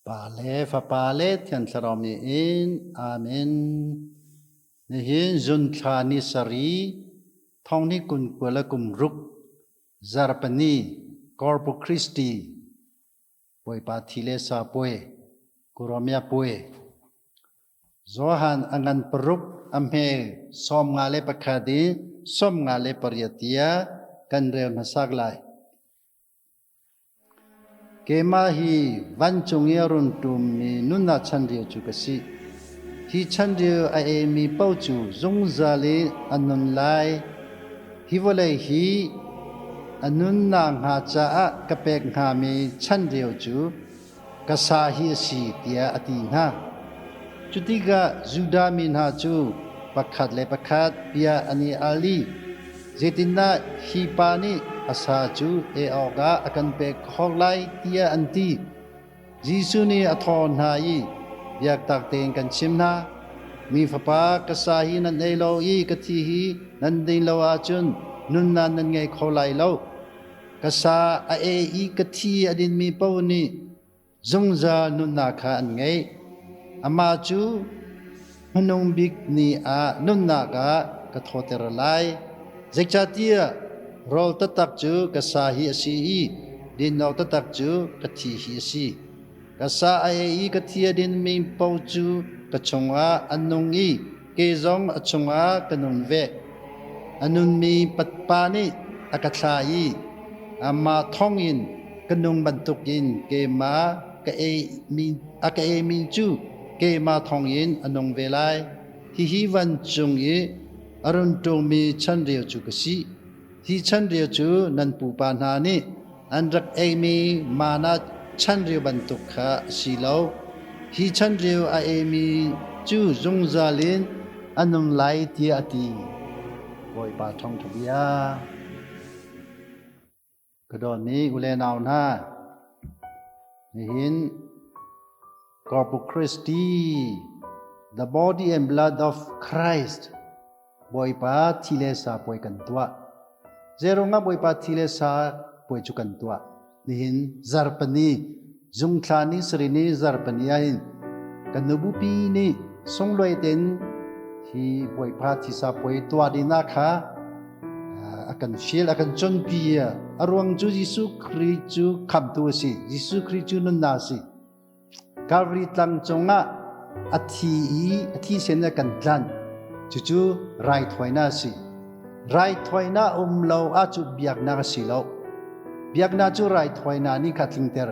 Pa le Fapa le Thiang Thlarau min in. Amen. Nihin zun thla ni sari thong ni kun kua le kum ruk zarpani Corpus Christi Bawipa thi le sa puai Kuromia puai Johan a ngan paruk a hme 51 in 58 tiah kan rel hmasak lai. Keimah hi vancung i a run ṭummi nunnak chanreu cu ka si. Hi chanreu a eimi paoh cu zungzal in an nun lai. Hi vawlei hi a nunnak hnga caah ka pek hngami chanreu cu ka sa hi a si, tiah a ti hna. Cutikah Judah mi hna cu pakhat le pakhat bia an i al i, Zeitindah hi pa nih a sa cu ei awkah a kan pek khawh lai, tiah an ti. Jesuh nih a thawh hna i, Biaktak tein kan chim hna, Mi Fapa ka sa hi nan ei lo i ka thi hi nan din lo ahcun nunnak nan ngei kho lai lo. Ka sa a ei i ka thi a dinmi paoh nih zungzal nunnak kha an ngeih. Amah cu hmanung bik ni ah nunnak ah ka thawter lai. Zeicahtiah rawl taktak cu ka sa hi a si i din awk taktak cu ka thi hi a si. Ka sa a ei i ka thi a dinmi paoh cu ka chungah an nung i kei zong a chungah ka nung ve. A nunmi Pa nih a ka thlah i amah thawngin ka nung bantukin keimah ka eimi a ka eimi cu keimah thawngin a nung ve lai. Hihi vancung i a run ṭungmi chanreu cu ka si. Hi chanreu cu nan pupa hna nih an rak eimi mana chanreu bantuk kha a si lo. Hi chanreu a eimi cu zungzal in a nung lai tiah a ti. Bawipa thawngṭha bia. Ka dawtmi u le nau hna, nihin Corpus Christi, the body and blood of Christ, Bawipa thi le sa puai kan tuah. Zeirungah Bawipa thi le sa puai cu kan tuah? Nihin zarpani, zungthla ni sarini zarpani ahhin kan nubupi nih sunglawi tein hi Bawipa thisa puai tuah dingah kha a kan fial, a kan cawnpi. A ruang cu Jesuh Khrih cu khamhtu a si. Jesuh Khrih cu nunnak a si. Calvary tlang cungah a thi i a thisen a kan tlanh. Cucu raithawinak a si. Raithawinak um lo ahcun biaknak a si lo. Biaknak cu raithawinak nih kha tlingter.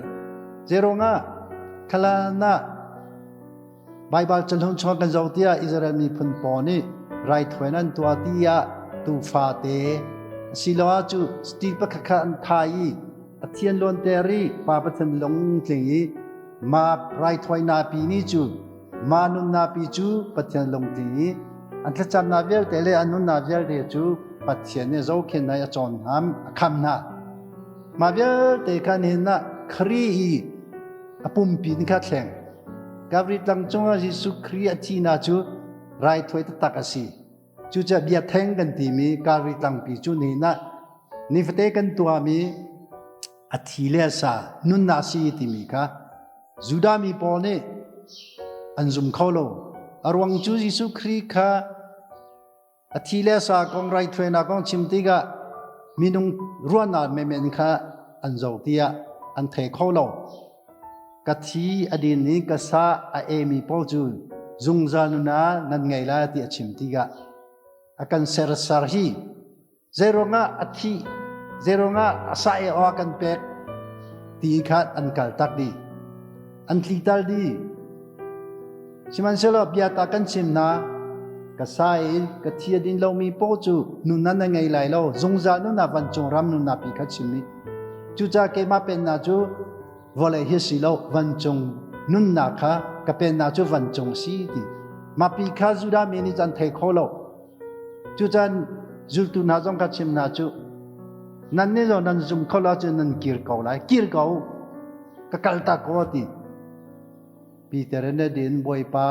Zeiruangah khalan ah Baibal cahlung chung kan zoh tiah Israel miphun pawl nih raithawinak an tuah tiah tuufa te asiloah cu steel pakhat kha an thai i a thian lawnter i Pa Pathian lungtling i ma raithawinak pi ni cu ma nunnak pi cu Pathian lungtling i an thlacamnak vialte le an nunnak vialte cu Pathian nih zohkhenh i a cawn hna a kham hna. Mah vialte kha nihin ah Khrih i a pumpi ni kha thleng. Calvary tlang cungah Jesuh Khrih a thihnak cu raithawi taktak a si. Cucaah biaktheng kan timi Calvary tlangpi cu nihin ah nifate kan tuahmi a thi le a sa nunnak si timi kha Judah mi pawl nih an zum kho lo. A ruang cu Jesuh Khrih kha a thi le a sa kong raithuainak kong chim tikah minung ruahnak menmen kha an zoh tiah an thei kho lo. Ka thi a din i ka sa a emi pawl cu zungzal nuna nan ngei lai ti a chim tikah a kan sersar hi zeiruangah a thih zeiruangah a sa e aw kan pek ti kha an kal tak dih an tlital dih. Sihmanhsehlaw bia ta kan chim hna, ka sa i ka thi a din lomi paoh cu nunnak na ngei lai lo, zungzal nunnak vancung ram nunnak pi kha chim i cucaah keimah pennak cu vawlei hi si lo, vancung nunnak kha ka pennak cu vancung si ti. Mah pi kha Judah mi nih an thei kho lo. Cucan zultu hna zong kha chim hna cu, nan nih zong nan zum kho lo ahcun nan kir ko lai, kir ko, ka kal tak ko ti. Peter nih din Bawipa,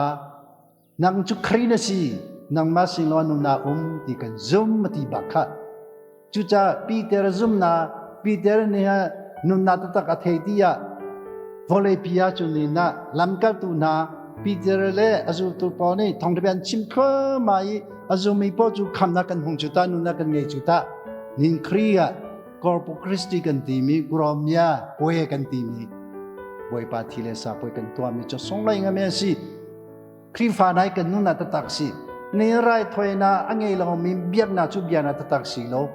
nang cu Khrih na si, nangmah sin law nunnak um ti kan zum ti bak kha. Cucaah Peter zumnak, Peter nih nunnak taktak a thei ti ah Vawleipi ah cun ni na lamkaltu hna Peter le a zultu pawl nih thawngṭha an chim thluahmah i a zummi pawl cu khamnak kan hung cu ta, nunnak kan ngei cu ta. Nin Khrih ah Corpus Christi kan timi Gromia puai kan timi Bawipa thi le sa puai kan tuahmi cu sunglawi ngami a si. Khrihfa nai kan nun ah tatak si. Ni raithawinak a ngei lomi biaknak cu biaknak tatak si lo.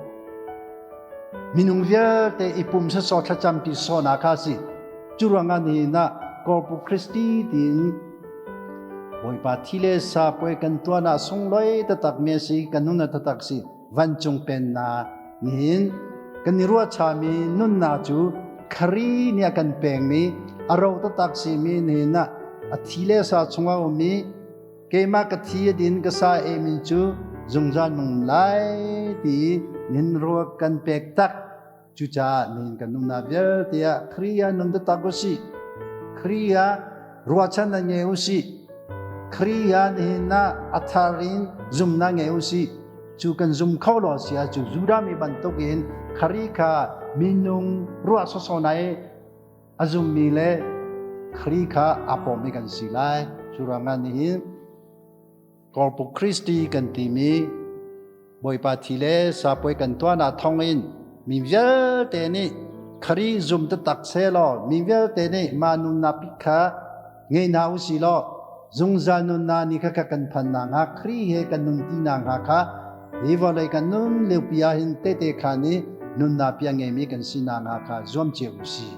Minung vialte i pum sasaw thlacampi sawnak kha si. Cu ruangah nihin ah Corpus Christi tiin Bawipa thi le sa puai kan tuan ah sunglawi taktak mi a si, kan nun a taktak si. Vancung pennak nihin kan i ruahchami nunnak cu Khari nih a kan pekmi a ro taktak simi nihin ah a thi le sa chungah ummi keimah ka thi a din ka sa eimi cu zungzal nung lai ti nin ruak kan pek tak. Cucaah nihin kan nunnak vialte ah Khrih ah nun taktak u sih. Khrih ah ruahchannak ngei u sih. Khrih ah nihin ah a thar in zumnak ngei u sih. Cu kan zum kho lo si ah cu Judah mi bantukin Khrih kha minung ruah sawsawh nai a zummi le Khrih kha aa pawmmi kan si lai. Cu ruangah nihin Corpus Christi kan timi Bawipa thi le sapuai kan tuahnak thawngin mi vialte nih Khrih zum taktak sehlaw mi vialte nih mah nunnak bik kha ngei hna u si law zungzal nunnak ni kha kan phan nakhnga Khrih he kan nun ti nakhnga kha hi vawlei kan nun liopi ah hin tehte khaan i nunnak pi a ngeimi kan si nakhnga kha zuam cio u si.